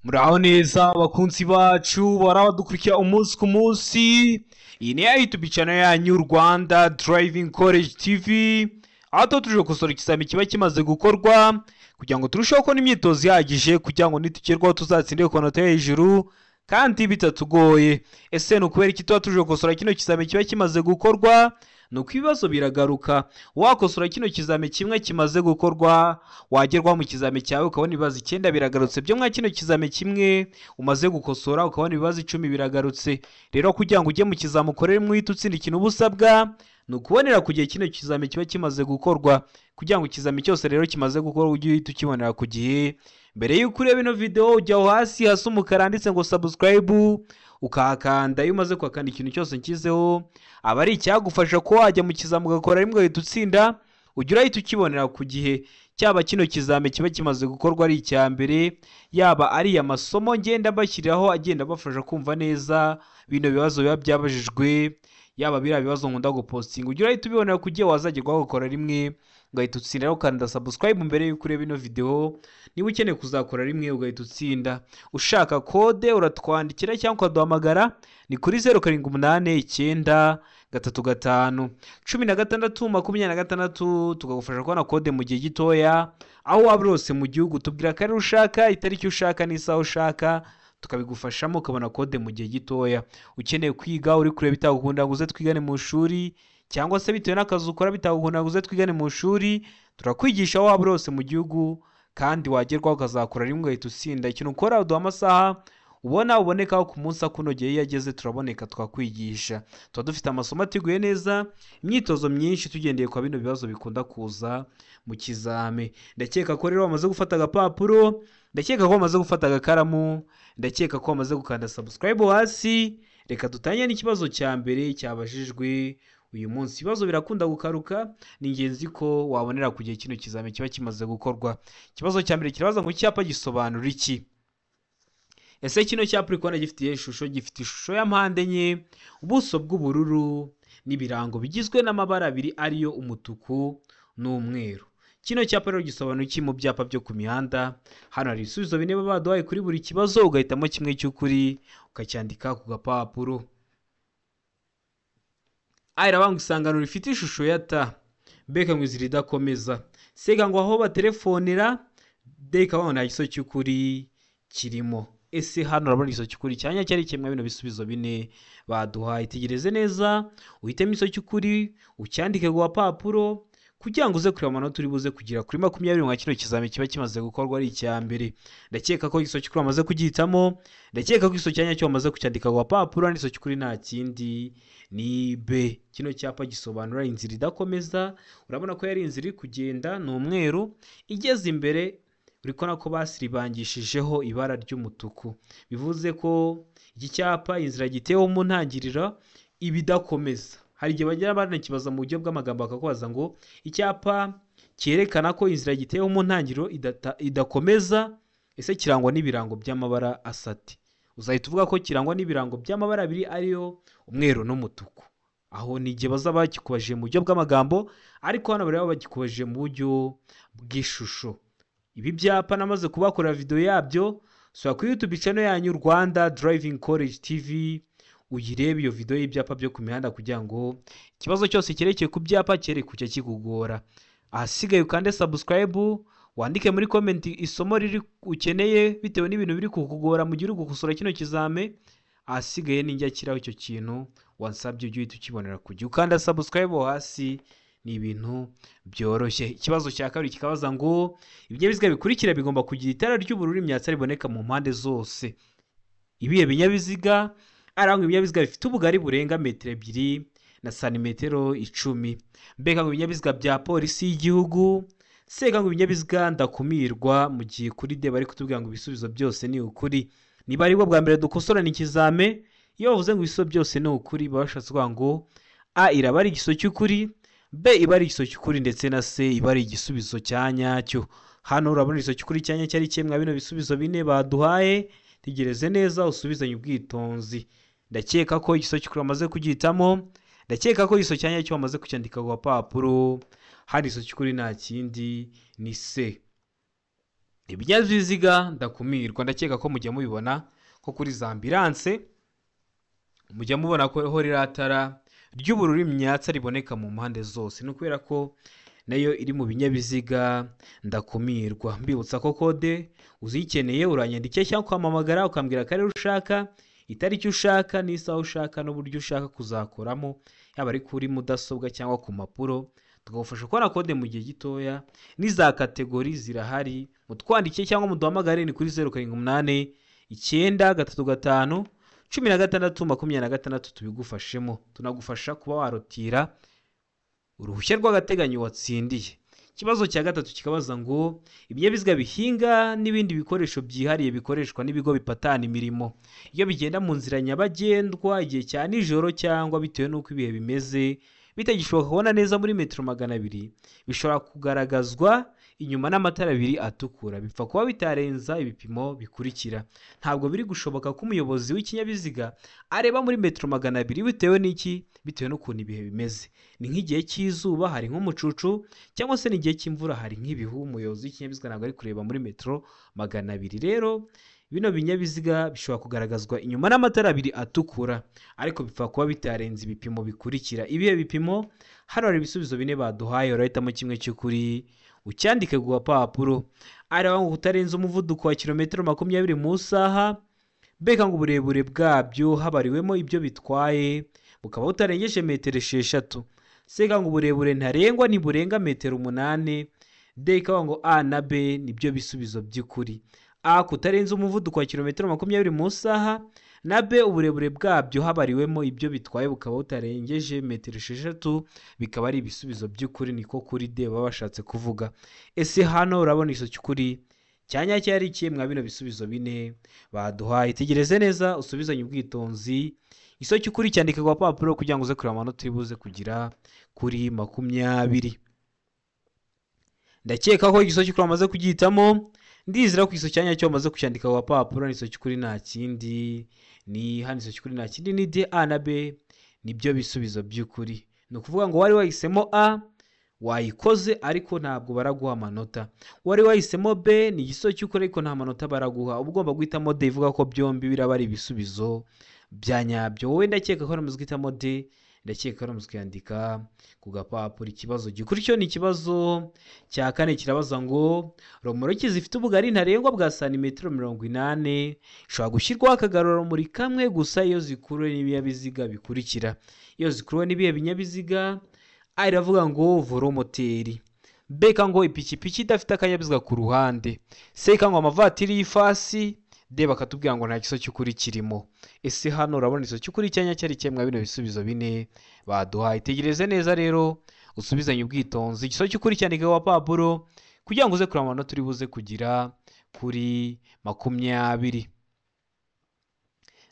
Muraho neza bakunzi bacu barabadukurikira umunsi ku munsi. Iyi ni ya YouTube channel yanyu Rwanda Driving College TV, aho tuba tuje gukosora ikizami kiba kimaze gukorwa kugira ngo turusheho kubona imyitozo ihagije kugira ngo nitugerwaho tuzatsinde ku manota yo hejuru kandi bitatugoye. Ese ni ukubera iki tuba tuje gukosora kino kizami kiba kimaze gukorwa? Ni uko ibibazo biragaruka. Wakosora kino kizami kimwe kimaze gukorwa, wagerwaho mu kizami cyawe ukabona ibibazo 9 biragarutse byo mwa kino kizami kimwe umaze gukosora, ukabona ibibazo 10 biragarutse. Rero kugira ngo ujye mu kizami ukorere mwihita utsinda, ikintu uba usabwa ni ukubonera ku gihe kino kizami kiba kimaze gukorwa. Kugira ngo ikizami cyose rero kimaze gukorwa ujye uhita ukibonera ku gihe. Mbere y'uko ureba ino video ujya aho hasi hasa umukara handitse ngo subscribe, ukahakanda. Iyo umaze kuhakanda ikintu cyose nshyizeho aba ari icyagufasha ko wajya mu kizami ugakora rimwe ugahita utsinda, ujya urahita ukibonera ku gihe. Cyaba kino kizami kiba kimaze gukorwa ari icya mbere, yaba ari amasomo ngenda mbashyiriraho agenda abafasha kumva neza bino bibazo biba byabajijwe, yaba biriya bibazo nkunda gupostinga, ujya urahita ubibonera ku gihe, wazagerwaho ugakora rimwe ugahita utsinda. Rero ukanda subscribe mbere y'uko ureba ino video niba ukeneye kuzakora rimwe ugahita utsinda. Ushaka kode uratwandikira cyangwa ukaduhamagara, ni kuri 0789 35 16 26, tukagufasha kubona kode mu gihe gitoya aho waba uri hose mu gihugu. Tubwira akarere ushaka, itariki ushaka n'isaha ushaka, tukabigufashamo ukabona kode mu gihe gitoya. Ukeneye kwiga uri kureba bitagukunda ngo uze twigane mu ishuri, cyangwa se bitewe n'akazi ukora bitagukunda ngo uze twigane mu ishuri, turakwigisha aho waba uri hose mu gihugu kandi wagerwaho ukazakora rimwe ugahita utsinda. Ikintu ukora, uduha amasaha ubona ubonekaho ku munsi akunogeye, iyo ageze turaboneka twakwigisha. Tuba dufite amasomo ateguye neza, imyitozo myinshi tugendeye kwa bino bibazo bikunda kuza mu kizami. Ndakeka ko rero wamaze gufata agapapuro, ndakeka ko wamaze gufata agakaramu, ndakeka ko wamaze gukanda subscribe hasi. Reka dutangire n'ikibazo cya mbere cyabajijwe uyu munsi. Ibibazo birakunda gukaruka, ni ingenzi ko wabonera ku gihe kino kizami kiba kimaze gukorwa. Ikibazo cya mbere kirabaza ngo icyapa gisobanura iki? Ese kino cyapa uri kubona gifite ishusho? Gifite ishusho ya mpande enye, ubuso bw'ubururu n'ibirango bigizwe n'amabara abiri ariyo umutuku n'umweru. Kino cyapa rero gisobanura iki mu byapa byo ku mihanda? Hano hari ibisubizo bine baba baduhaye kuri buri kibazo, ugahitamo kimwe cy'ukuri ukacyandika ku gapapuro. A irabanga isangano rifite ishusho ya T, B ikaba inzira idakomeza, C ikaba ngo aho batelefonera, D ikaba nta gisubizo cy'ukuri kirimo. Ese hano urabona igisubizo cy'ukuri cyanya cyari kimwe bino bisubizo bine baduhaye? Itegereze neza uhitemo igisubizo cy'ukuri ucyandike ku gapapuro kugira ngo uze kureba amanota uri buze kugira kuri 20 nka kino kizami kiba kimaze gukorwa ari icya mbere. Ndakeka ko igisubizo cy'ukuri wamaze kugihitamo, ndakeka ko igisubizo cya nyacyo wamaze kucyandika ku gapapuro, n'igisubizo cy'ukuri nta kindi ni B. Kino cyapa gisobanura inzira idakomeza. Urabona ko yari inzira iri kugenda, ni umweru, igeze imbere uri kubona ko basiribangishijeho ibara ry'umutuku, bivuze ko iki cyapa inzira giteweho mu ntangiriro iba idakomeza. Hari igihe bajya banakibaza mu buryo bw'amagambo bakakubaza ngo icyapa cyerekana ko inzira giteweho mu ntangiriro idakomeza, ese kirangwa n'ibirango by'amabara asate? Uzahita uvuga ko kirangwa n'ibirango by'amabara abiri ariyo umweru n'umutuku. Aho ni igihe bazaba bakikubajije mu buryo bw'amagambo, ariko hano bari bakikubajije mu buryo bw'ishusho. Ibi byapa namaze kubakorera video yabyo, sura kuri YouTube channel yanyu Rwanda Driving College TV uyirebe iyo video y'ibyapa byo ku mihanda kugira ngo ikibazo cyose cyerekeye ku byapa cyere kujya kikugora. Ahasigaye ukande subscribe, wandike muri comment isomo riri ukeneye bitewe n'ibintu biri kukugora mu gihe uri gukosora kino kizame. Ahasigaye ninjya kiraho icyo kintu wansabye ujye uhita ukibonera ku gihe. Ukanda subscribe hasi, ni ibintu byoroshye. Ikibazo cya kabiri kikabaza ngo ibinyabiziga bikurikira bigomba kugira itara ry'ubururu imyatsi riboneka mu mpande zose. Ibihe binyabiziga? Arangwa ibinyabiziga bifite ubugari burenga metero 2 na santimetero 10. Mbega ngo ibinyabiziga bya polisi y'igihugu, sega ngo ibinyabiziga ndakumirwa, mu gihe kuri D bari kutubwira ngo ibisubizo byose ni ukuri. Niba aribwo bwa mbere dukosorana ikizame, iyo bavuze ngo ibisubizo byose ni ukuri baba bashatse kuvuga ngo A iraba ari igisubizo cy'ukuri, B iba ari igisubizo cy'ukuri, ndetse na C iba ari igisubizo cya nyacyo. Hano urabona igisubizo cy'ukuri cya nyacyo ari kimwe bino bisubizo bine baduhaye. Tegereze neza usubizanye ubwitonzi. Ndakeka ko igisubizo cy'ukuri wamaze kugihitamo, ndakeka ko igisubizo cya nyacyo wamaze kucyandika ku gapapuro. Hano igisubizo cy'ukuri nta kindi ni C. Ibinyabiziga ndakumirwa, ndakeka ko mujya mubibona nko kuri za ambulance, mujya mubona ko ho ririya tara ry'ubururu imyatsa riboneka mu mpande zose, ni ukubera ko nayo iri mu binyabiziga ndakumirwa. Mbibutsa ko kode uzikeneye uranyandikiye cyangwa ukampamagara ukambwira akarere ushaka, itariki ushaka n'isaha ushaka n'uburyo ushaka kuzakoramo, yaba ari kuri mudasobwa cyangwa ku mpapuro, tukagufasha kubona kode mu gihe gitoya. N'iza category zirahari, mutwandikiye cyangwa muduhamagare ni kuri 078 935 16 26, tubigufashemo. Tunagufasha kuba warotira uruhushya rw'agateganyo watsindiye. Ikibazo cya gatatu kikabaza ngo ibinyabiziga bihinga n'ibindi bikoresho byihariye bikoreshwa n'ibigo bipatana imirimo iyo bigenda mu nzira nyabagendwa igihe cya nijoro cyangwa bitewe n'uko ibihe bimeze bitagishoboka kubona neza muri metero 200, bishobora kugaragazwa inyuma n'amatara abiri atukura, bipfa kuba bitarenza ibipimo bikurikira. Ntabwo biri gushoboka ko umuyobozi w'ikinyabiziga areba muri metero 200 bitewe n'iki? Bitewe n'ukuntu ibihe bimeze. Ni nk'igihe cy'izuba hari nk'umucucu, cyangwa se n'igihe cy'imvura hari nk'ibihu, umuyobozi w'ikinyabiziga ntabwo ari kureba muri metero 200. Rero bino binyabiziga bishobora kugaragazwa inyuma n'amatara abiri atukura, ariko bipfa kuba bitarenze ibipimo bikurikira. Ibihe bipimo? Hano hari ibisubizo bine baduhaye, urahitamo kimwe cy'ukuri ucyandike ku gapapuro. Areba ngo kutarenza umuvuduko wa kilometero 20 mu isaha, mbega ngo uburebure bwabyo habariwemo ibyo bitwaye bukaba butarengeje metero 6. Seka ngo uburebure ntarengwa ntiburenga metero 8. D ikaba ngo A na B nibyo bisubizo by'ukuri. A kutarenza umuvuduko wa kilometero 20 mu isaha, na B uburebure bwabyo habariwemo ibyo bitwaye bukaba butarengeje metero 6, bikaba ari ibisubizo by'ukuri. Niko kuri D baba bashatse kuvuga. Ese hano urabona iso cy'ukuri cyanya cyari ikihe mwa bino bisubizo bine baduhaye? Tegereze neza usubizanye ubwitonzi. Iso cy'ukuri cyandika ku gapapuro kugira ngo uze kureba amanota uri buze kugira kuri 20. Ndakeka ko igiso cy'ukuri wamaze kugihitamo. Ndizera ko igiso cyanya cyo wamaze kucyandika ku gapapuro. Igiso cy'ukuri nta kindi, ni hano igiso cy'ukuri nta kindi, ni D, A na B nibyo bisubizo by'ukuri. Ni ukuvuga ngo wari wahisemo A wayikoze ariko ntabwo baraguha amanota, wari wahisemo B ni igiso cy'ukuri ariko nta manota baraguha. Uba ugomba guhitamo D ivuga ko byombi biraba ari ibisubizo bya nyabyo. Wowe ndakeka ko wamaze guhitamo D, ndakeka ko wamaze kuyandika ku gapapuro. Ikibazo gikurikiyeho ni ikibazo cya kane, kirabaza ngo romoroki zifite ubugari ntarengwa bwa santimetero 80 ishobora gushyirwaho akagarurarumuri kamwe gusa iyo zikuruwe n'ibinyabiziga bikurikira. Iyo zikuruwe n'ibihe binyabiziga? A iravuga ngo voromoteri, B ngo ipikipiki idafite akanyabiziga ku ruhande, C ngo amavatiri y'ifasi, D bakatubwira ngo nta giso cy'ukuri kirimo. Ese hano urabona igiso cy'ukuri cyanya cyari kimwe mwa bino bisubizo bine baduhaye? Tegereze neza rero usubizanye ubwitonzi. Igiso cy'ukuri cyandika ku gapapuro kugira ngo uze kureba amanota uri buze kugira kuri 20.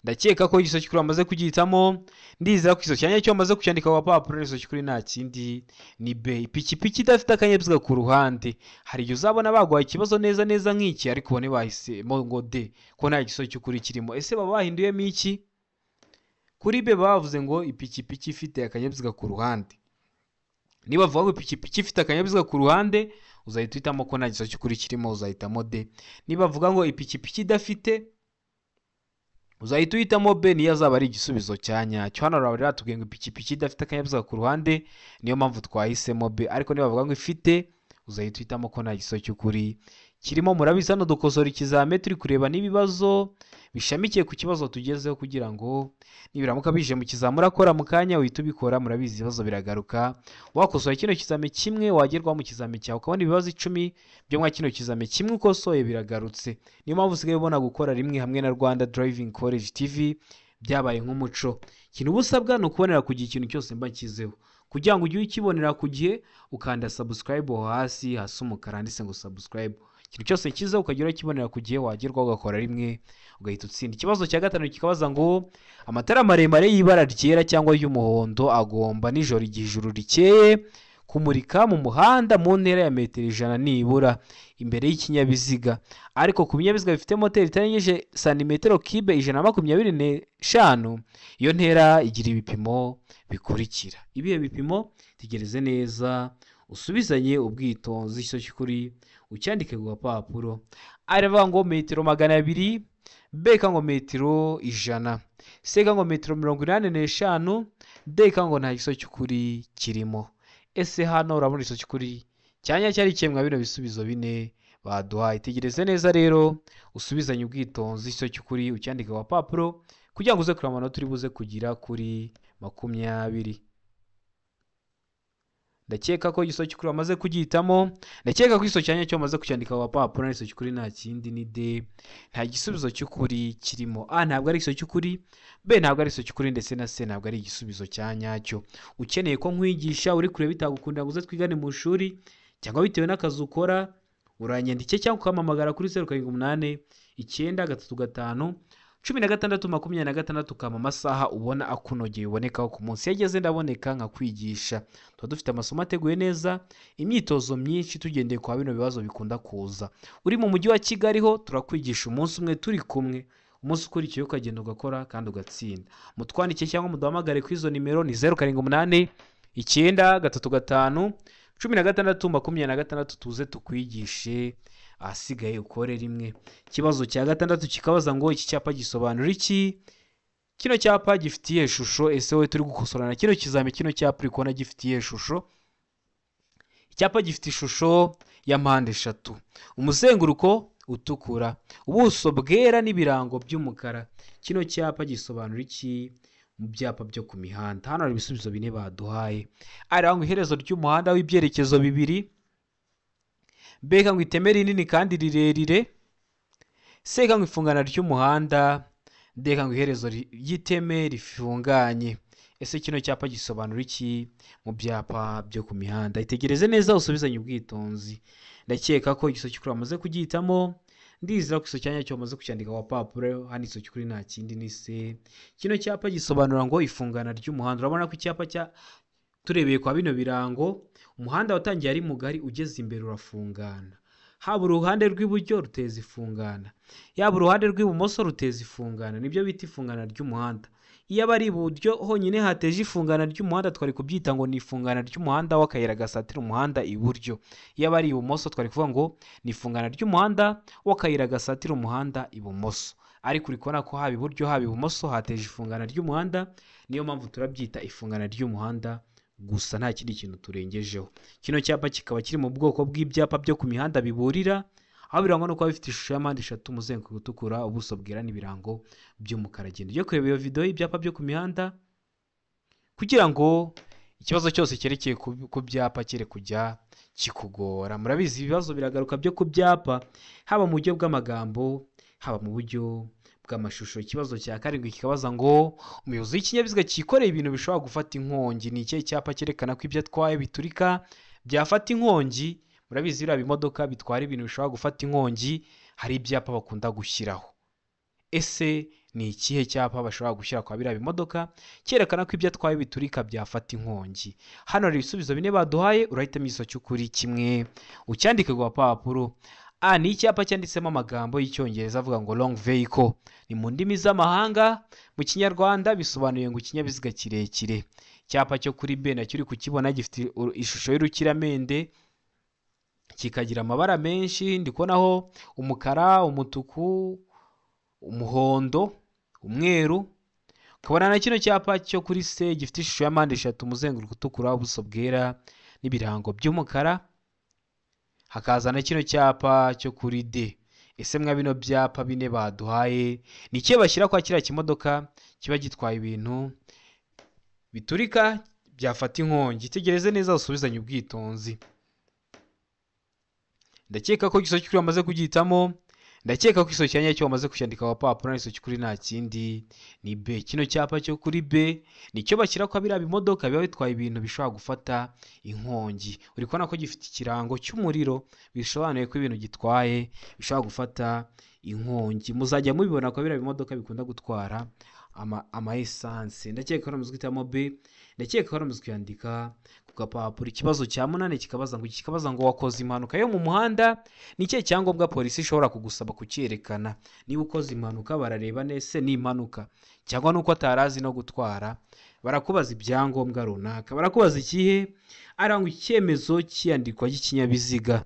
Ndakeka ko igiso cy'ukuri wamaze kugihitamo. Ndizera ko igiso cyanya cyo wamaze kucyandika ku gapapuro. Igiso cy'ukuri nta kindi ni B, ipikipiki idafite akanyabiziga ku ruhande. Hari igihe uzabona baguhaye ikibazo neza neza nk'iki, ariko ubone bahisemo ngo D ko nta giso cy'ukuri kirimo. Ese baba bahinduyemo iki? Kuri B bavuze ngo ipikipiki ifite akanyabiziga ku ruhande. Niba bavuga ngo ipikipiki ifite akanyabiziga ku ruhande, uzahita uhitamo ko nta giso cy'ukuri kirimo, uzahitamo D. Niba bavuga ngo ipikipiki idafite, uzahita uhitamo B, niyo azaba ari igisubizo cya nyacyo. Hano bari batubwiye ngo ipikipiki idafite akanyabiziga ku ruhande, niyo mpamvu twahisemo B. Ariko niba bavuga ngo ifite, uzahita uhitamo ko nta giso cy'ukuri kirimo. Murabizi hano dukosora ikizame turi kureba n'ibibazo bishamikiye ku kibazo tugezeho, kugira ngo nibiramuka bije mu kizame urakora mu kanya uhita ubikora. Murabizi ibibazo biragaruka, wakosora kino kizame kimwe wagerwaho mu kizame cyawe ukabona ibibazo 10 byo mwa kino kizame kimwe ukosoye biragarutse. Niyo mpamvu usigaye ubona gukora rimwe hamwe na Rwanda Driving College TV byabaye nk'umuco. Ikintu uba usabwa ni ukubonera ku gihe ikintu cyose mba nshyizeho, kugira ngo ujye ukibonera ku gihe ukanda subscribe aho hasi hasi umukara handitse ngo subscribe. Ikintu cyose cyiza ukagera ukibonera ku gihe, wagerwaho ugakora rimwe ugahita utsinda. Ikibazo cya gatanu kikabaza ngo amatara maremare y'ibara ryera cyangwa y'umuhondo agomba nijoro igihe ijuru rikeye kumurika mu muhanda mu ntera ya metero 100 nibura imbere y'ikinyabiziga, ariko ku binyabiziga bifite moteri itarengeje santimetero kibe 125 iyo ntera igira ibipimo bikurikira. Ibihe bipimo? Tegereze neza usubizanye ubwitonzi. Igiso cy'ukuri Ucyandike ku gapapuro. Aravuga ngo metero 200, B ngo metero 100, C ngo metero 85, D ngo nta gisubizo cy'ukuri kirimo. Ese hano urabona igisubizo cy'ukuri cyanya cyari kimwe bino bisubizo bine baduhaye? Itegereze neza rero, usubizanye ubwitonzi igisubizo cy'ukuri ucyandike ku gapapuro kugira ngo uze kureba amanota uri buze kugira kuri 20. Ndakeka ko igisubizo cy'ukuri wamaze kugihitamo. Ndakeka ko igisubizo cyanya cyo wamaze kucyandika ku gapapuro. Igisubizo cy'ukuri nta kindi ni D, nta gisubizo cy'ukuri kirimo. A ntabwo ari igisubizo cy'ukuri, B ntabwo ari igisubizo cy'ukuri, ndetse na C ntabwo ari igisubizo cya nyacyo. Ukeneye ko nkwigisha uri kureba bitagukundira ngo uze twigane mu ishuri, cyangwa bitewe n'akazi ukora, uranyandike cyangwa ukampamagara kuri 0 7 8 9 3 5 16 26, ukama amasaha ubona akunogeye ubonekaho ku munsi. Yageze ndaboneka nkakwigisha. Tuba dufite amasomo ateguye neza, imyitozo myinshi tugendeye kwa bino bibazo bikunda kuza. Uri mu mujyi wa Kigali ho turakwigisha umunsi umwe turi kumwe, umunsi ukurikiye ukagenda ugakora kandi ugatsinda. Mutwandike cyangwa muduhamagare kuri izo nimero ni 0 7 8 9 3 5 16 26, tuze tukwigishe, ahasigaye ukore rimwe. Ikibazo cya gatandatu kikabaza ngo iki cyapa gisobanura iki? Kino cyapa gifitiye ishusho. Ese wowe turi gukosorana kino kizami, kino cyapa uri kubona gifitiye ishusho? Icyapa gifite ishusho ya mpande eshatu, umuzenguruko utukura, ubuso bwera n'ibirango by'umukara. Kino cyapa gisobanura iki mu byapa byo ku mihanda? Hano hari ibisubizo bine baduhaye. Arangwa iherezo ry'umuhanda w'ibyerekezo bibiri, B ngo iteme rinini kandi rirerire, C ngo ifungana ry'umuhanda, D ngo iherezo ry'iteme rifunganye. Ese kino cyapa gisobanura iki mu byapa byo ku mihanda? Itegereze neza usubizanye ubwitonzi. Ndakeka ko igisubizo cy'ukuri wamaze kugihitamo. Ndizera ko igisubizo cyanya cyo wamaze kucyandika ku gapapuro. Hano igisubizo cy'ukuri nta kindi ni C. Kino cyapa gisobanura ngo ifungana ry'umuhanda. Urabona ko icyapa cya turebeye kwa bino birango, umuhanda watangiye ari mugari ugeze imbere urafungana. Haba uruhande rw'iburyo ruteza ifungana, yaba uruhande rw'ibumoso ruteza ifungana. Nibyo bita ifungana ry'umuhanda. Iyo aba ari iburyo honyine hateje ifungana ry'umuhanda twari kubyita ngo ni ifungana ry'umuhanda w'akayira gasatira umuhanda iburyo. Iyo aba ari ibumoso twari kuvuga ngo ni ifungana ry'umuhanda w'akayira gasatira umuhanda ibumoso. Ariko uri kubona ko haba iburyo haba ibumoso hateje ifungana ry'umuhanda, niyo mpamvu turabyita ifungana ry'umuhanda gusa, nta kindi kintu turengejeho. Kino cyapa kikaba kiri mu bwoko bw'ibyapa byo ku mihanda biburira, aho birangwa no kuba bifite ishusho ya mpande eshatu, umuzenguruko utukura, ubuso bwera n'ibirango by'umukara. Genda ujye kureba iyo video y'ibyapa byo ku mihanda kugira ngo ikibazo cyose cyerekeye ku byapa kere kujya kikugora. Murabizi ibibazo biragaruka byo ku byapa, haba mu buryo bw'amagambo, haba mu buryo bw'amashusho. Ikibazo cya karindwi kikabaza ngo umuyobozi w'ikinyabiziga cyikoreye ibintu bishobora gufata inkongi, ni ikihe cyapa cyerekana ko ibyo atwaye biturika byafata inkongi? Murabizi biriya bimodoka bitwara ibintu bishobora gufata inkongi hari ibyapa bakunda gushyiraho. Ese ni ikihe cyapa bashobora gushyira kwa biriya bimodoka cyerekana ko ibyo atwaye biturika byafata inkongi? Hano hari ibisubizo bine baduhaye, urahitamo igisubizo cy'ukuri kimwe ucyandike ku gapapuro. A ni icyapa cyanditsemo amagambo y'Icyongereza avuga ngo long vehicle, ni mu ndimi z'amahanga, mu Kinyarwanda bisobanuye ngo ikinyabiziga kirekire. Icyapa cyo kuri B nacyo uri kukibona gifite ishusho y'urukiramende, kikagira amabara menshi, ndi kubonaho umukara, umutuku, umuhondo, umweru. Ukabona na kino cyapa cyo kuri C gifite ishusho ya mpande eshatu, umuzenguruko utukura, ubuso bwera n'ibirango by'umukara. Hakaza na kino cyapa cyo kuri D. Ese mwa bino byapa bine baduhaye ni ikihe bashyira kwa kiriya kimodoka kiba gitwaye ibintu biturika byafata inkongi? Itegereze neza usubizanye ubwitonzi. Ndakeka ko igisubizo cy'ukuri wamaze kugihitamo. Ndakeka ko igisubizo cya nyacyo wamaze kucyandika ku gapapuro. Igisubizo cy'ukuri nta kindi ni B. Kino cyapa cyo kuri B nicyo bashyira kwa biriya bimodoka biba bitwaye ibintu bishobora gufata inkongi. Uri kubona ko gifite ikirango cy'umuriro, bisobanuye ko ibintu gitwaye bishobora gufata inkongi. Muzajya mubibona ko biriya bimodoka bikunda gutwara ama essence. Ndakeka ko wamaze guhitamo B, ndakeka ko wamaze kuyandika ku gapapuro. Ikibazo cya munani kikabaza ngo wakoze impanuka yo mu muhanda, ni ikihe cyangombwa polisi ishobora kugusaba kucyerekana? Niba ukoze impanuka barareba nese ni impanuka cyangwa nuko atarazi no gutwara, barakubaza ibyangombwa runaka. Barakubaza ikihe? Arangwa icyemezo cy'iyandikwa ry'ikinyabiziga.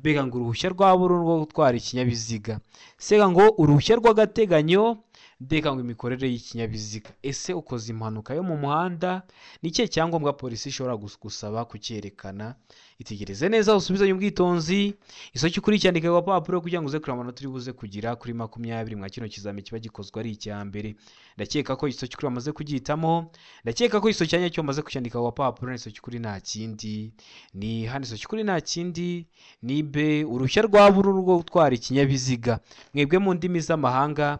B ngo uruhushya rwa burundu rwo gutwara ikinyabiziga, C ngo uruhushya rw'agateganyo, D ngo imikorere y'ikinyabiziga. Ese ukoze impanuka yo mu muhanda, ni ikihe cyangombwa polisi ishobora gusaba kucyerekana? Itegereze neza usubizanye ubwitonzi, isoki ukuri cyandika ku gapapuro kugira ngo uze kureba amanota uri buze kugira kuri 20 mwa kino kizami kiba gikozwe ari icya mbere. Ndakeka ko isoki ukuri wamaze kugihitamo, ndakeka ko isoki cyanya cyo wamaze kucyandika ku gapapuro, isoki ukuri nta kindi ni hano, isoki ukuri nta kindi ni B, uruhushya rwa burundu rwo gutwara ikinyabiziga. Mwebwe mu ndimi z'amahanga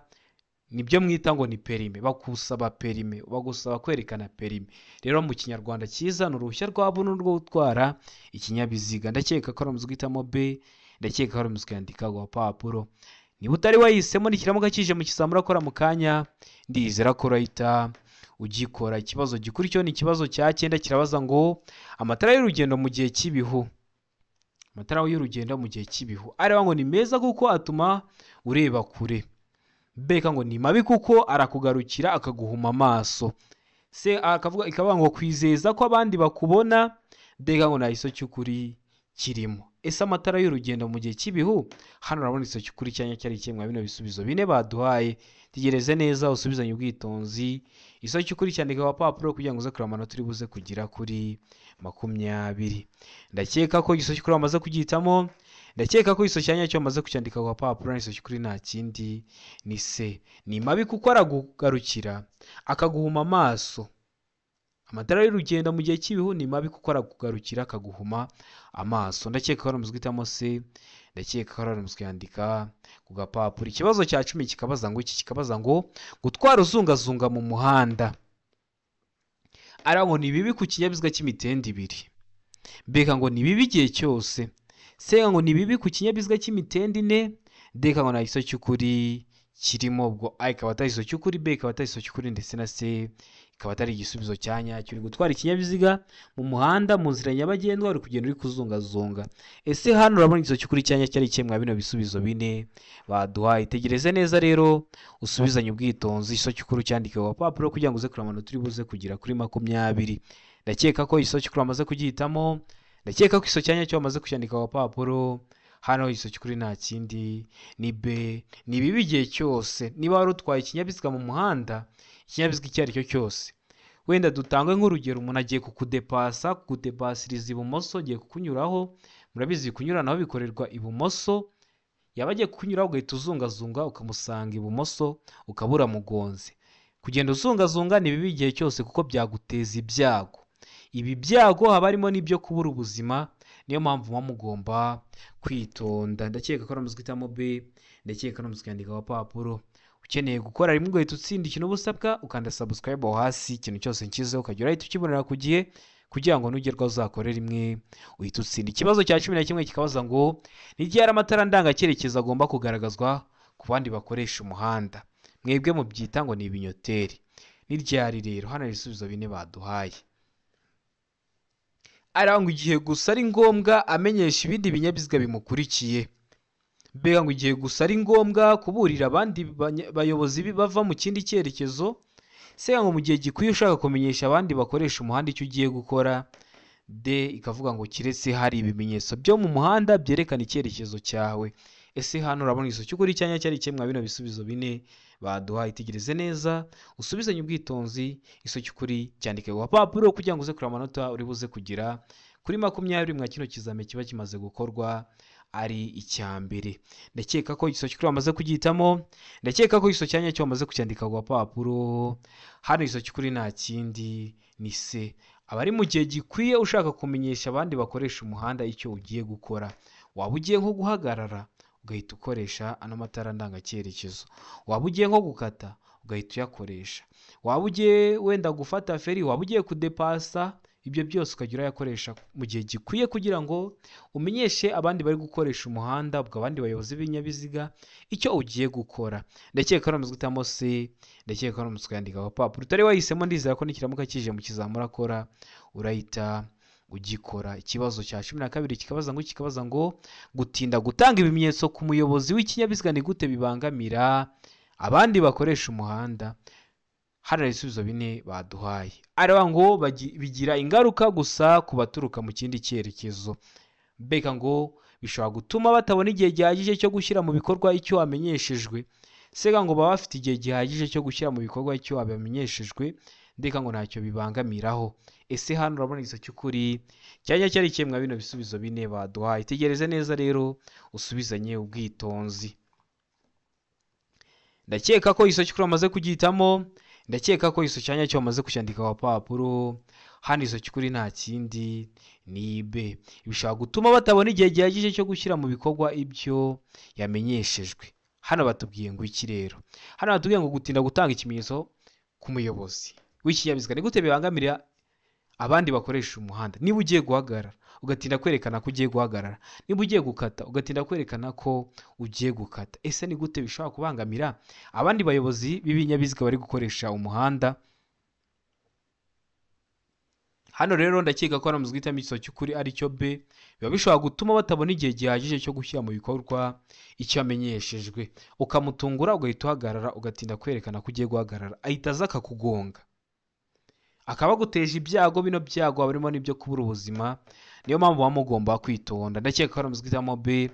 nibyo mwita ngo ni perime, bakusaba perime, bagusaba kwerekana perime. Rero mu kinyarwanda cyiza ni uruhushya rwa burundu rwo gutwara ikinyabiziga. Ndakeka ko ari guhitamo B, ndakeka ko ari kwandika ku gapapuro. Niba utari wahisemo nikiramuka kije mu kizami urakora mu kanya, ndizera ko urahita ugikora. Ikibazo gikurikiyeho ni ikibazo cya 9 kirabaza ngo amatara y'urugendo mu gihe cy'ibihu. Amatara y'urugendo mu gihe cy'ibihu areba ngo ni meza kuko atuma ureba kure. B ngo ni mabi kuko arakugarukira akaguhuma amaso. C akavuga ikavuga ngo kwizeza ko abandi bakubona. D ngo nta iso cy'ukuri kirimo. Ese amatara y'urugendo mu gihe cy'ibihu, hano urabona iso cy'ukuri cyanya cyari kimwe bino bisubizo bine baduhaye. Tegereze neza usubizanye ubwitonzi, iso cy'ukuri cyandika ku gapapuro kugira ngo uze kureba amanota uri buze kugira kuri 20. Ndakeka ko iso cy'ukuri wamaze kugihitamo, ndakeka ko iso cyanya cyo wamaze kucyandika ku gapapuro, iso cy'ukuri nta kindi ni C. Ni mabi kuko arakugarukira akaguhuma amaso. Amatara y'urugendo mu gihe cy'ibihu ni mabi kuko arakugarukira akaguhuma amaso. Ndakeka ko ari guhitamo C, ndakeka ko ari kwandika ku gapapuro. Ikibazo cya 10 kikabaza ngo iki, kikabaza ngo gutwara uzungazunga mu muhanda ara ngo ni bibi ku kinyabiziga cy'imitende ibiri. B ngo ni bibi igihe cyose. C ngo ni bibi ku kinyabiziga cy'imitende ine. D ngo nta iso cy'ukuri kirimo. Ubwo A ikaba atari iso cy'ukuri, B ikaba atari iso cy'ukuri, ndetse na C ikaba atari igisubizo cya nyacyo. Uri gutwara ikinyabiziga mu muhanda mu nzira nyabagendwa, uri kugenda uri kuzungazunga. Ese hano urabona igiso cy'ukuri cya nyacyo ari kimwe bino bisubizo bine baduhaye? Itegereze neza rero usubizanye ubwitonzi, iso cy'ukuri cyandike ku gapapuro kugira ngo uze kureba amanota uri buze kugira kuri 20. Ndakeka ko iso cy'ukuri wamaze kugihitamo, ndakeka ko iso cya nyacyo wamaze kucyandika ku gapapuro. Hano iso cy'ukuri nta kindi ni B, ni bibi igihe cyose. Niba wari utwaye ikinyabiziga mu muhanda, ikinyabiziga icyo ari cyo cyose, wenda dutange nk'urugero, umuntu agiye kukudepasa, kukudepasiriza ibumoso, agiye kukunyuraho, murabizi kunyuranaho bikorerwa ibumoso, yaba agiye kukunyuraho ugahita uzungazunga ukamusanga ibumoso ukabura mugonze. Kugenda uzungazunga ni bibi igihe cyose kuko byaguteza ibyago. Ibi byago haba harimo n'ibyo kubura ubuzima, niyo mpamvu muba mugomba kwitonda. Ndakeka ko ari guhitamo B, ndakeka ko ari kwandika ku gapapuro. Ukeneye gukora rimwe ugahita utsinda ikintu ubusabwa, ukanda subscribe aho hasi, ikintu cyose nshyizeho ukajya urahita ukibonera ku gihe kugira ngo nugerwaho uzakore rimwe uhite utsinda. Ikibazo cya 11 kikabaza ngo ni ryari amatara ndangacyerekezo agomba kugaragazwa ku bandi bakoresha umuhanda? Mwebwe mubyita ngo ni ibinyoteri. Ni ryari rero? Hano ibisubizo bine baduhaye. Arangwa igihe gusa ari ngombwa amenyesha ibindi binyabiziga bimukurikiye. B ngo igihe gusa ari ngombwa kuburira abandi bayobozi bava mu kindi cyerekezo. C ngo mu gihe gikwiye ushaka kumenyesha abandi bakoresha umuhanda icyo ugiye gukora. D ikavuga ngo kiretse hari ibimenyetso byo mu muhanda byerekana icyerekezo cyawe. Ese hano urabona iso cy'ukuri cyanya cyari kimwe bino bisubizo bine baduhaye? Itegereze neza usubizanye ubwitonzi, iso cy'ukuri cyandike ku gapapuro kugira ngo uze kureba amanota uri buze kugira kuri 20 mwa kino kizami kiba kimaze gukorwa ari icya mbere. Ndakeka ko iso cy'ukuri wamaze kugihitamo, ndakeka ko iso cyanya cyo wamaze kucyandika ku gapapuro. Hano iso cy'ukuri nta kindi ni C. Abari mu gihe gikwiye ushaka kumenyesha abandi bakoresha umuhanda icyo ugiye gukora. Waba ugiye nko guhagarara ugahita ukoresha ano matara ndangacyerekezo, waba ugiye nko gukata ugahita uyakoresha, waba ugiye wenda gufata feri, waba ugiye kudepasa, ibyo byose ukajya urayakoresha mu gihe gikwiye kugira ngo umenyeshe abandi bari gukoresha umuhanda, ubwo abandi bayobozi b'ibinyabiziga icyo ugiye gukora. Ndakeka ko ari guhitamo C, ndakeka ko ari kwandika ku gapapuro. Utari wahisemo ndizera ko nikiramuka kije mu kizami urakora urahita ugikora. Ikibazo cya 12 kikabaza ngo gutinda gutanga ibimenyetso ku muyobozi w'ikinyabiziga ni gute bibangamira abandi bakoresha umuhanda? Hano ibisubizo bine baduhaye. Areba ngo bigira ingaruka gusa ku baturuka mu kindi cyerekezo. Beka ngo Bishobora gutuma batabona igihe gihagije cyo gushyira mu bikorwa icyo wamenyeshejwe. Sega ngo baba bafite igihe gihagije cyo gushyira mu bikorwa icyo wabamenyeshejwe, ndeka ngo ntacyo bibangamiraho. Ese hano urabona igisubizo cy'ukuri cyajya cyari kimwe bino bisubizo bine baduhaye? Itegereze neza rero usubizanye ubwitonzi. Ndakeka ko igisubizo cy'ukuri wamaze kugihitamo, ndakeka ko igisubizo cya nyacyo wamaze kucyandika ku papuro. Hano igisubizo cy'ukuri nta kindi ni B. Bishobora gutuma batabona igihe gihagije cyo gushyira mu bikorwa ibyo yamenyeshejwe. Hano batubwiye ngo iki rero? Hano batubwiye ngo gutinda gutanga ikimenyetso ku muyobozi w'ikinyabiziga ni gute bibangamira abandi bakoresha umuhanda? Niba ugiye guhagarara ugatinda kwerekana ko ugiye guhagarara, niba ugiye gukata ugatinda kwerekana ko ugiye gukata, ese ni gute bishobora kubangamira abandi bayobozi b'ibinyabiziga bari gukoresha umuhanda? Hano rero ndakeka ko hano guhitamo igisubizo cy'ukuri aricyo B. Biba bishobora gutuma batabona igihe gihagije cyo gushyira mu bikorwa icyo amenyeshejwe. Ukamutungura ugahita uhagarara, ugatinda kwerekana ko ugiye guhagarara, ahita aza akakugonga, akaba aguteje ibyago. Bino byago harimo n'ibyo kubura ubuzima, niyo mpamvu muba mugomba kwitonda. Ndakeka ko hano guhitamo B,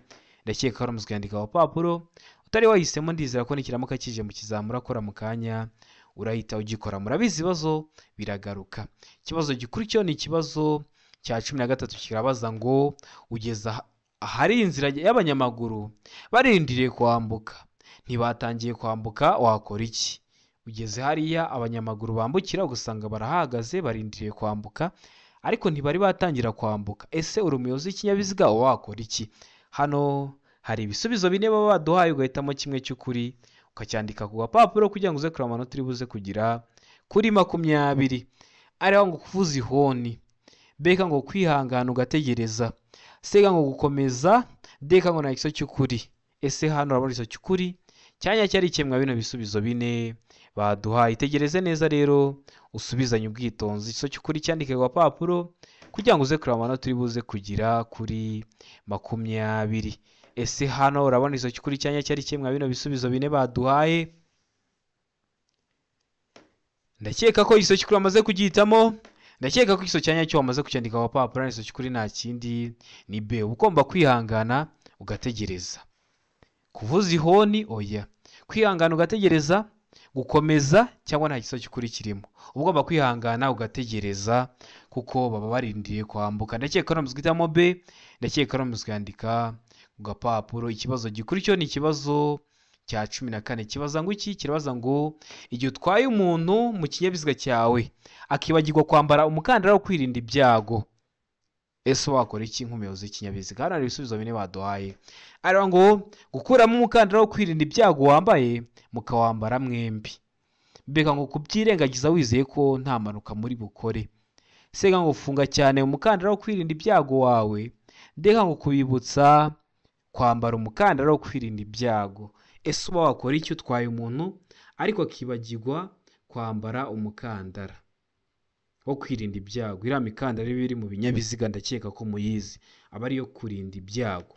ndakeka ko hano kwandika ku papuro. Utari wahisemo ndizera ko nikiramuka kije mu kizamura akora mu kanya urahita ugikora. Murabizi ibibazo biragaruka. Ikibazo gikurikiyeho ni ikibazo cya 13, kirabaza ngo ugeze ahari inzira y'abanyamaguru barindiriye kwambuka, ntibatangiye kwambuka, wakora iki? Ugeze hariya abanyamaguru bambukira ugasanga barahagaze barindiriye kwambuka, ariko ntibari batangira kwambuka. Ese uri umuyobozi w'ikinyabiziga wakora iki? Hano hari ibisubizo bine baba baduhaye, ugahitamo kimwe cy'ukuri ukacyandika ku gapapuro kugira ngo uze kureba amanota uri buze kugira kuri 20. Ariho ngo kuvuza ihoni, beka ngo kwihangana ugategereza, sega ngo gukomeza, deka ngo nta gisubizo cy'ukuri. Ese hano urabona igisubizo cy'ukuri cyanya cyari kimwe bino bisubizo bine baduhaye? Itegereze neza rero usubizanye ubwitonzi. Igisubizo cy'ukuri cyandike ku gapapuro kugira ngo uze kureba amanota uri buze kugira kuri 20. Ese hano urabona igisubizo cy'ukuri cyanya cyari kimwe bino bisubizo bine baduhaye? Ndakeka ko igisubizo cy'ukuri wamaze kugihitamo, ndakeka ko igisubizo cya nyacyo wamaze kucyandika ku gapapuro. Igisubizo cy'ukuri nta kindi ni B. Uba ugomba kwihangana ugategereza. Kuvuza ihoni oya, kwihangana ugategereza, gukomeza cyangwa nta gisubizo cy'ukuri kirimo. Uba ugomba kwihangana ugategereza kuko baba barindiriye kwambuka. Ndakeka ko namaze guhitamo B, ndakeka ko namaze kuyandika ku gapapuro. Ikibazo gikurikiyeho ni ikibazo cya 14, kibaza ngo iki? Kirabaza ngo igihe utwaye umuntu mu kinyabiziga cyawe akibagirwa kwambara umukandara wo kwirinda ibyago, ese wakora iki nk'umuyobozi w'ikinyabiziga? Hano hari ibisubizo bine baduhaye. Ariho ngo gukuramo umukandara wo kwirinda ibyago wambaye mukawambara mwembi, mbega ngo kubyirengagiza wizeye ko nta mpanuka muri bukore, sega ngo funga cyane umukandara wo kwirinda ibyago wawe, ndeka ngo kubibutsa kwambara umukandara wo kwirinda ibyago. Ese uba wakora iki utwaye umuntu ariko akibagirwa kwambara umukandara wo kwirinda ibyago? Iriya mikandara iba iri mu binyabiziga ndakeka ko muyizi, aba ariyo kurinda ibyago.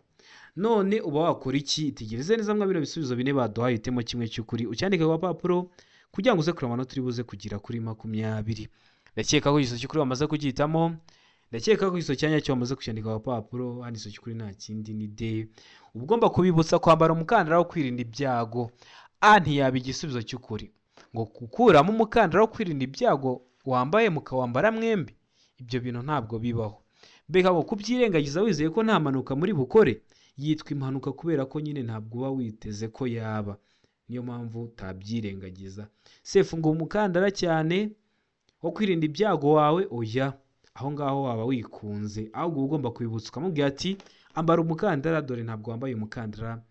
None uba wakora iki? Itegereze neza mwa bino bisubizo bine baduhaye, uhitemo kimwe cy'ukuri ucyandike ku gapapuro kugira ngo uze kureba amanota uri buze kugira kuri 20. Ndakeka ko igisubizo cy'ukuri wamaze kugihitamo, ndakeka ko igisubizo cya nyacyo wamaze kucyandika ku gapapuro. Hano igisubizo cy'ukuri nta kindi ni D. Uba ugomba kubibutsa kwambara umukandara wo kwirinda ibyago. A ntiyaba igisubizo cy'ukuri, ngo gukuramo umukandara wo kwirinda ibyago wambaye mukawambara mwembi, ibyo bintu ntabwo bibaho. Mbega ngo kubyirengagiza wizeye ko nta mpanuka muri bukore, yitwa impanuka kubera ko nyine ntabwo uba witeze ko yaba, niyo mpamvu utabyirengagiza. Sefu ngo umukandara cyane wo kwirinda ibyago wawe, oya, aho ngaho waba wikunze. Ahubwo uba ugomba kubibutsa ukamubwira ati ambara umukandara, dore ntabwo wambaye umukandara,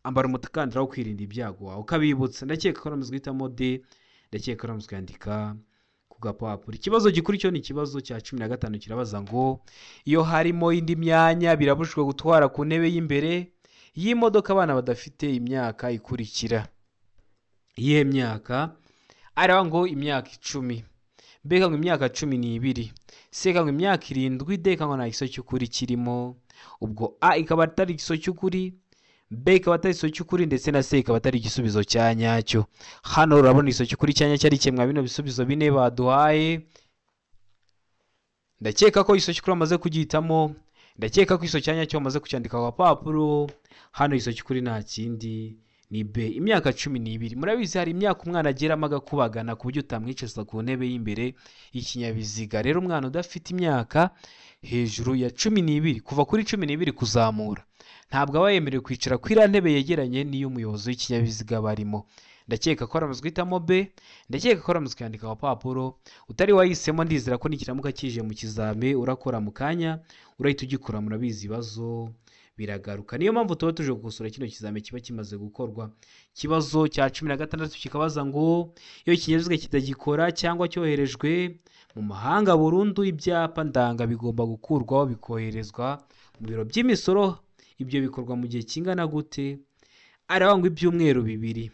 ambara umukandara wo kwirinda ibyago wawe, ukabibutsa. Ndakeka ko namaze guhitamo D, ndakeka ko namaze kuyandika ku gapapuro. Ikibazo gikurikiyeho ni ikibazo cya 15, kirabaza ngo iyo harimo indi myanya birabujijwe gutwara ku ntebe y'imbere y'imodoka abana badafite imyaka ikurikira. Iyihe myaka? Ariho ngo imyaka 10, mbega ngo imyaka 12, seka ngo imyaka 7, deka ngo nta gisubizo cy'ukuri kirimo. Ubwo A ikaba atari igisubizo cy'ukuri, B ikaba atari igisubizo cy'ukuri, ndetse na C ikaba atari igisubizo cya nyacyo. Hano urabona igisubizo cy'ukuri cya nyacyo ari kimwe bino bisubizo bine baduhaye. Ndakeka ko igisubizo cy'ukuri wamaze kugihitamo, Ndakeka ko iso cyanya cyo wamaze kucyandika ku gapapuro. Hano iso cy'ukuri nta kindi ni B, imyaka 12. Murabizi hari imyaka umwana ageramo agakubagana ku buryo utamwicaza ku ntebe y'imbere y'ikinyabiziga. Rero umwana udafite imyaka hejuru ya 12, kuva kuri 12 kuzamura, ntabwo aba yemerewe kwicara kuri iriya ntebe yegeranye n'iy'umuyobozi w'ikinyabiziga barimo. Ndakeka ko waramaze guhitamo B, ndakeka ko waramaze kuyandika ku gapapuro. Utari wahisemo ndizera ko nikiramuka kije mu kizami urakora mu kanya urahita ugikora. Murabizi ibibazo biragaruka, niyo mpamvu tuba tuje gukosora kino kizami kiba kimaze gukorwa. Ikibazo cya 16 kikabaza ngo iyo ikinyabiziga kitagikora cyangwa cyoherejwe mu mahanga burundu, ibyapa ndanga bigomba gukurwaho bikoherezwa mu biro by'imisoro. Ibyo bikorwa mu gihe kingana gute? Aravuga ngo ibyumweru 2,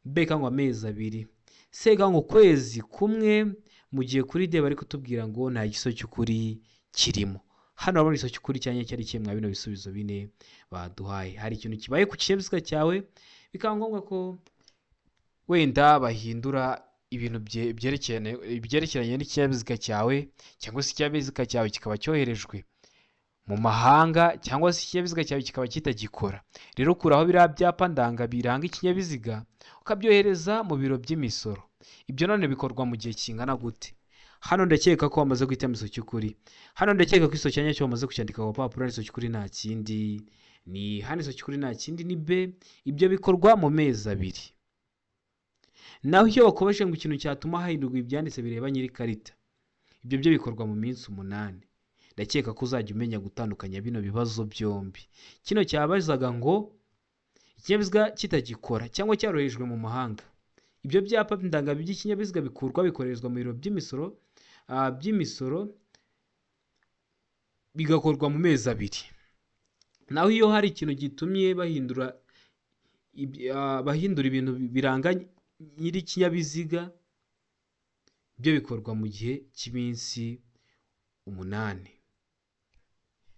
B ngo amezi 2, C ngo ukwezi kumwe, mu gihe kuri D bari kutubwira ngo nta giso cy'ukuri kirimo. Hano urabona igiso cy'ukuri cyanya cyari kimwe mwa bino bisubizo bine baduhaye. Hari ikintu kibaye ku kinyabiziga cyawe bikaba ngombwa ko wenda bahindura ibintu byerekeranye n'ikinyabiziga cyawe, cyangwa se ikinyabiziga cyawe kikaba cyoherejwe mu mahanga, cyangwa se ikinyabiziga cyawe kikaba kitagikora. Rero kuraho biriya byapa ndanga biranga ikinyabiziga ukabyohereza mu biro by'imisoro. Ibyo none bikorwa mu gihe kingana gute? Hano ndakeka ko wamaze guhitamo iso cy'ukuri. Hano ndakeka ko iso cyanya cyo wamaze kucyandika ku gapapuro. Iso cy'ukuri nta kindi ni hano, iso cy'ukuri nta kindi ni B. Ibyo bikorwa mu mezi 2. Naho iyo bakomeje ngo ikintu cyatuma hahindurwa ibyanditse bireba nyir'ikarita, ibyo byo bikorwa mu minsi 8. Ndakeka ko uzajya umenya gutandukanya bino bibazo byombi. Kino cyabazaga ngo ikinyabiziga kitagikora cyangwa cyarohejwe mu mahanga, ibyo byapa ndanga by'ikinyabiziga bikurwa bikorezwa mu biro by'imisoro bigakorwa mu mezi 2. Naho iyo hari ikintu gitumye bahindura ibintu biranga nyir'ikinyabiziga, byo bikorwa mu gihe cy'iminsi 8.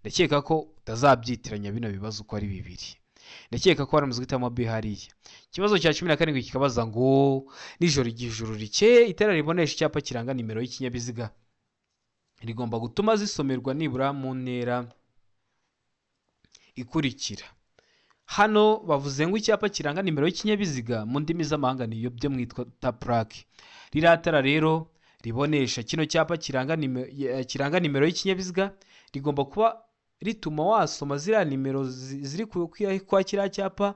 Ndakeka ko utazabyitiranya bino bibazo uko ari bibiri. Ndakeka ko waramaze guhitamo B hariya. Ikibazo cya 17 kikabaza ngo nijoro igihe ijuru rikeye itara ribonesha icyapa kiranga nimero y'ikinyabiziga rigomba gutuma zisomerwa nibura mu ntera ikurikira. Hano bavuze ngo icyapa kiranga nimero y'ikinyabiziga mu ndimi z'amahanga niyo byo mwitwa plaque. Ririya tara rero ribonesha kino cyapa kiranga nimero y'ikinyabiziga rigomba kuba rituma wasoma ziriya nimero ziri kwa kiriya cyapa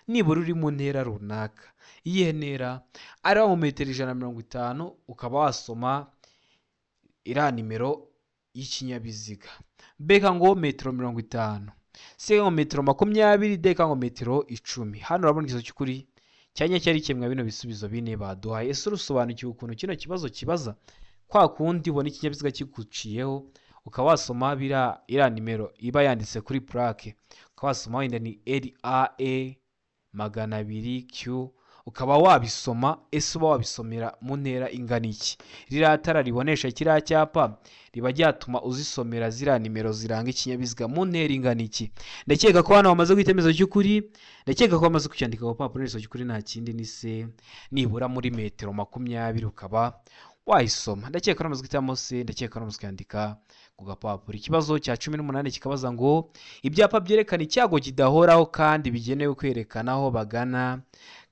nibura uri mu ntera runaka. Iyihe ntera? Ari mu metero 150 ukaba wasoma iriya nimero y'ikinyabiziga. B ngo metero 50, C ngo metero 20, D ngo metero 10. Hano urabona ikibazo cy'ukuri cyanya cyari kimwe bino bisubizo bine baduhaye. Ese urusobanukiwe ukuntu kino kibazo kibaza? Kwa kundi ubona ikinyabiziga kiguciyeho ukaba wasoma iriya nimero iba yanditse kuri plaque, ukaba wasoma wenda ni RAE 200 Q, ukaba wabisoma. Ese uba wabisomera mu ntera ingana iki? Ririya tara ribonesha kiriya cyapa riba ryatuma uzisomera ziriya nimero ziranga ikinyabiziga mu ntera ingana iki? Ndakeka ko hano wamaze guhitamo iso cy'ukuri. Ndakeka ko wamaze kucyandika ku gapapuro. Iso cy'ukuri nta kindi ni C, nibura muri metero 20 ukaba wayisoma. Ndakeka ko wamaze guhitamo C, ndakeka ko wamaze kuyandika ku gapapuro. Ikibazo cya 18 kikabaza ngo ibyapa byerekana icyago kidahoraho kandi bigenewe kwerekana aho bagana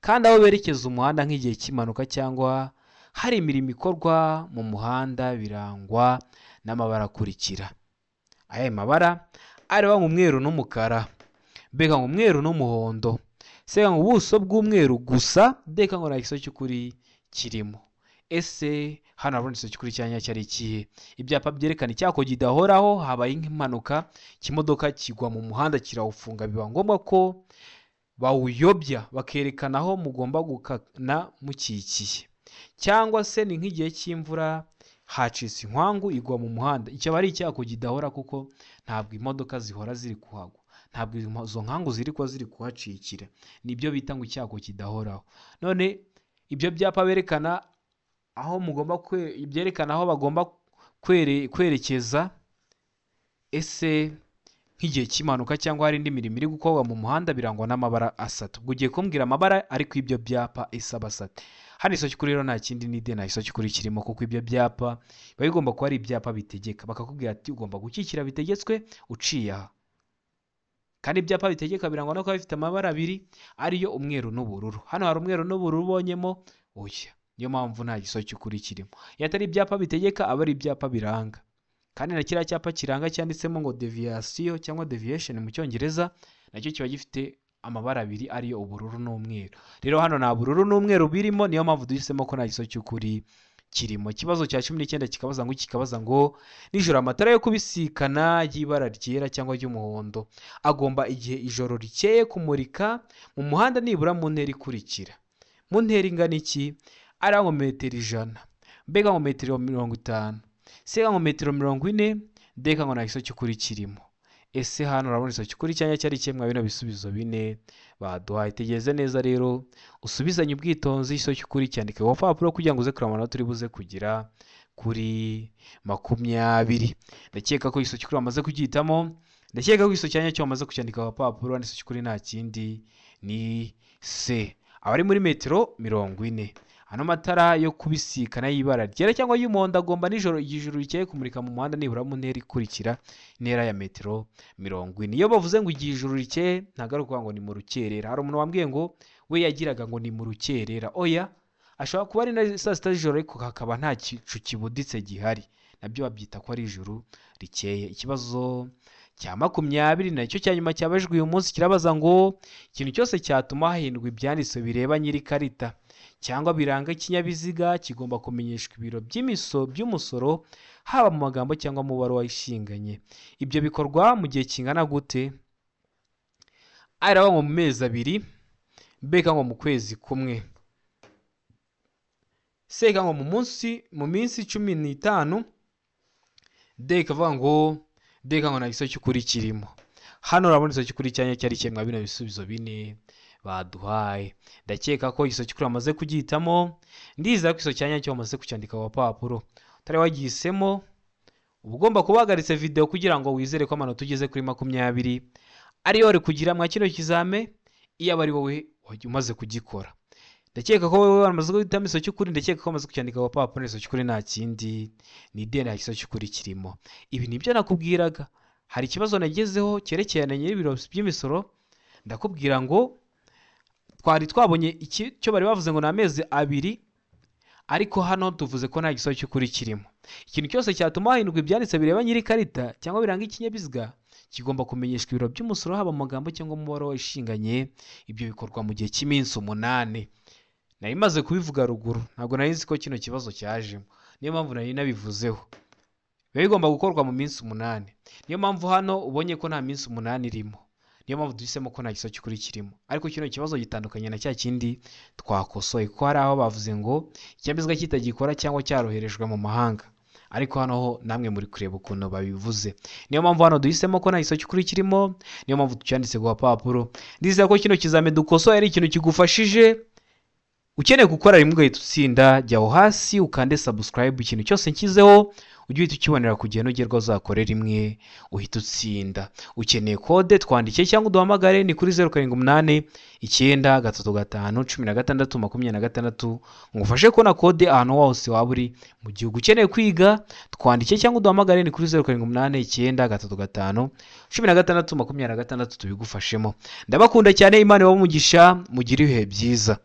kandi aho berekeza umuhanda nk'igihe cy'impanuka cyangwa hari imirimo ikorwa mu muhanda birangwa n'amabara akurikira. Aya mabara areba umweru n'umukara, B ngo umweru n'umuhondo, C ngo ubuso bw'umweru gusa, D ngo nta giso cy'ukuri kirimo. Ese hano urabona igiso cy'ukuri cyanya cyari ikihe? Ibyapa byerekana icyago kidahoraho, habaye nk'impanuka ikimodoka kigwa mu muhanda kirawufunga, biba ngombwa ko bawuyobya bakerekana aho mugomba gukana mukikiye, cyangwa se ni nk'igihe cy'imvura hacitse inkwangu igwa mu muhanda, icyo aba ari icyago kidahora kuko ntabwo imodoka zihora ziri kuhagwa, ntabwo izo nkangu ziri kuba ziri kuhacikira, nibyo bita ngo icyago kidahoraho. None ibyo byapa berekana aho mugomba byerekana aho bagomba kwerekeza, ese nk'igihe cy'impanuka cyangwa hari indi mirimo iri gukorwa mu muhanda, birangwa n'amabara asatu. Ubwo ugiye kumbwira amabara ari ku ibyo byapa isaba asate. Hano isomo cy'ukuri rero nta kindi, ni D, nta gisozi cy'ukuri kirimo, kuko ibyo byapa biba bigomba kuba ari ibyapa bitegeka, bakakubwira ati ugomba gukikira bitegetswe uciye aha. Kandi ibyapa bitegeka birangwa no kuba bifite amabara abiri, ariyo umweru n'ubururu. Hano hari umweru n'ubururu ubonyemo? Oya. Niyo mpamvu nta gisozi cy'ukuri kirimo. Iyo atari ibyapa bitegeka, aba ari ibyapa biranga. Kandi na kiriya cyapa kiranga cyanditsemo ngo deviation cyangwa deviation mu Cyongereza, nacyo kiba gifite amabara abiri, ariyo ubururu n'umweru. Rero hano nta bururu n'umweru birimo, niyo mpamvu duhisemo ko nta gisozi cy'ukuri kirimo. Ikibazo cya 19 kikabaza ngo nijoro amatara yo kubisikana y'ibara ryera cyangwa ry'umuhondo agomba igihe ijoro rikeye kumurika mu muhanda nibura mu ntera ikurikira. Mu ntera ingana iki? Ari ngo metero 100, mbega ngo metero 50, se ngo metero 40, ndeka ngo nta gisozi cy'ukuri kirimo. Ese hano urabona igisozi cy'ukuri cyanya cyari kimwe bino bisubizo bine baduhaye? Tegereze neza rero, usubizanye ubwitonzi igisozi cy'ukuri, cyandike ku rupapuro kugira ngo uze kureba amanota uri buze kugira kuri 20. Ndakeka ko igisozi cy'ukuri wamaze kugihitamo, ndakeka ko igisozi cyanya cyo wamaze kucyandika ku rupapuro. Igisozi cy'ukuri nta kindi, ni C, abari muri metero 40. Ano matara yo kubisikana y'ibara ryera cyangwa y'umuhondo agomba nijoro igihe ijoro rikeye kumurika mu muhanda nibura mu ntera ikurikira, intera ya metero 40. Iyo bavuze ngo igihe ijoro rikeye, ntabwo ari ukuvuga ngo ni mu rukerera. Hari umuntu wambwiye ngo we yagiraga ngo ni mu rukerera. Oya, ashobora kuba ari na saa 6 z'ijoro ariko hakaba nta gicu kibuditse gihari, nabyo babyita ko ari ijoro rikeye. Ikibazo cya 20, nacyo cya nyuma cyabajwe uyu munsi, kirabaza ngo ikintu cyose cyatuma hahindurwa ibyanditse bireba nyiri ikarita cyangwa biranga ikinyabiziga kigomba kumenyeshwa ibiro by'umusoro haba mu magambo cyangwa mu baruwa ishinganye. Ibyo bikorwa mu gihe kingana gute? Araba ngo mu mezi 2, mbega ngo mu kwezi kumwe, seka ngo mu minsi 15, D ikavuga ngo deka ngo nta gisozi cy'ukuri kirimo. Hano urabona igisozi cy'ukuri cyanya cyari kimwe bino bisubizo bine baduhaye. Ndakeka ko igisozi cy'ukuri wamaze kugihitamo, ndizera ko igisozi cyanya cyo wamaze kucyandika ku papuro. Utari wagihisemo, uba ugomba kuba wahagaritse video kugira ngo wizere ko amanota ugeze kuri 20 ariyo wari kugira mwa kino kizame, iyo aba ari wowe umaze kugikora. Ndakeka ko wowe wamaze guhitamo igisozi cy'ukuri, ndakeka ko wamaze kucyandika ku papuro. Igisozi cy'ukuri nta kindi, ni D, nta gisozi cy'ukuri kirimo. Ibi nibyo nakubwiraga. Hari ikibazo nagezeho cyerekeranye n'ibiro by'imisoro, ndakubwira ngo twari twabonye iki cyo bari bavuze ngo ni amezi 2, ariko hano tuvuze ko nta gisozi cy'ukuri kirimo. Ikintu cyose cyatuma hahindurwa ibyanditse bireba nyiri ikarita cyangwa biranga ikinyabiziga kigomba kumenyeshwa ibiro by'umusoro haba mu magambo cyangwa mu baruwa ishinganye. Ibyo bikorwa mu gihe cy'iminsi 8. Nari maze kubivuga ruguru, ntabwo nari nzi ko kino kibazo cyajemo, niyo mpamvu nari nabivuzeho. Biba bigomba gukorwa mu minsi 8, niyo mpamvu hano ubonye ko nta minsi 8 irimo, niyo mpamvu duhisemo ko nta gisozi cy'ukuri kirimo. Ariko kino kibazo gitandukanye na cya kindi twakosoye, kuko hari aho bavuze ngo ikinyabiziga kitagikora cyangwa cyaroherejwe mu mahanga, ariko hano ho namwe muri kureba ukuntu babivuze. Niyo mpamvu hano duhisemo ko nta gisozi cy'ukuri kirimo, niyo mpamvu tucyanditse ku gapapuro. Ndizera ko kino kizame dukosoye ari ikintu kigufashije. Ukeneye gukora rimwe ugahita utsinda, jya aho hasi ukande subscribe, ikintu cyose nshyizeho ujye uhita ukibonera ku gihe, nugerwa uzakore rimwe uhita utsinda. Ukeneye kode, twandike cyangwa uduhamagare, ni kuri 0789351626, ngufashe kubona kode ahantu hose waba uri mu gihugu. Ukeneye kwiga, twandike cyangwa uduhamagare, ni kuri 0789351626, tubigufashemo. Ndabakunda cyane, Imana ibahe umugisha, mugire ibihe byiza.